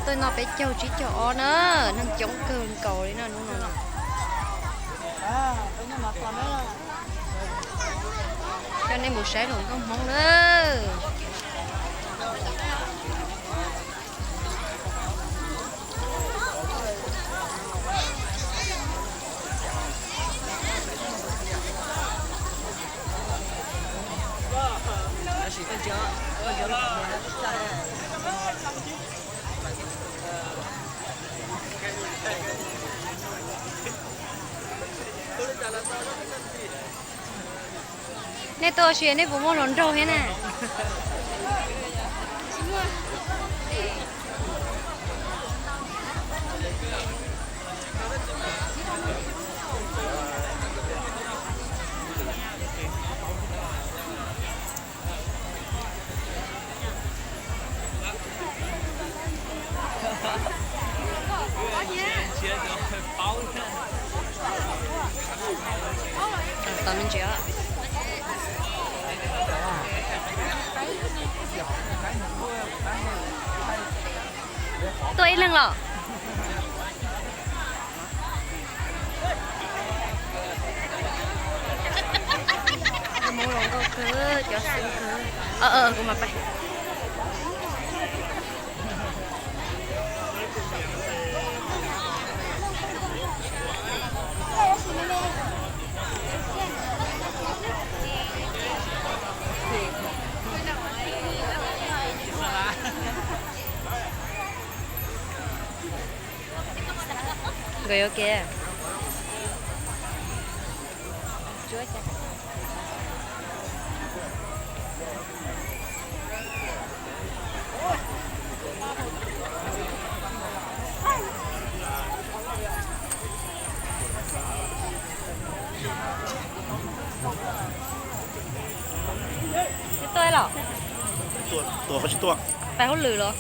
Tuaj no peb caug tsib caug ob na, neeg coob kawg nkaus li no hnub no. Coj nej mus saib hluas nkauj Hmoob na. Nej tuaj ua si nej puas muaj hluas nraug thiab na? Tos me ntsis. Tuaj ib leeg los? Hmoob hluas nkauj kawg, cov xwb kawg. Kuv mam pais. Nkawd yuav kev. Tsis tuaj los? Pais hauj lwm los?